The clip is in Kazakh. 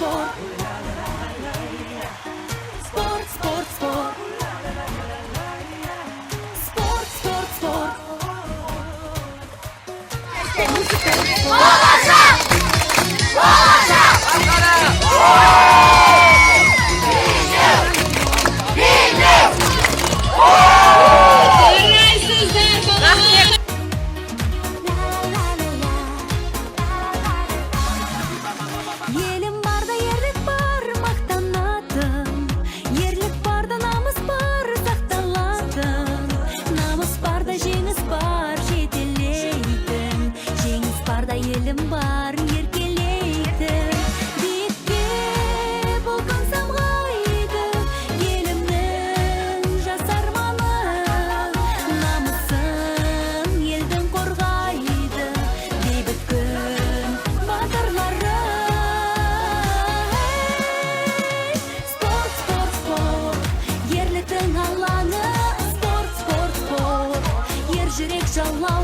Спорт, спорт. Спорт, спорт, спорт. Спорт, спорт, спорт. Жарайсыздар, балалар! Елім барда ерлік бар, мақтанатын. Ерлік барда намыс бар, сақталатын. Намыс барда жеңіс бар, жетелейтін. Жеңіс барда елім бар, еркелейтін. Биікке бұл күн самғайды, елімнің жас арманы. Намысын елдің қорғайды, бейбіт күн батырлары. Спорт, спорт, спорт, ерліктің алаңы. Спорт, спорт, спорт, ер жүрек жалауы.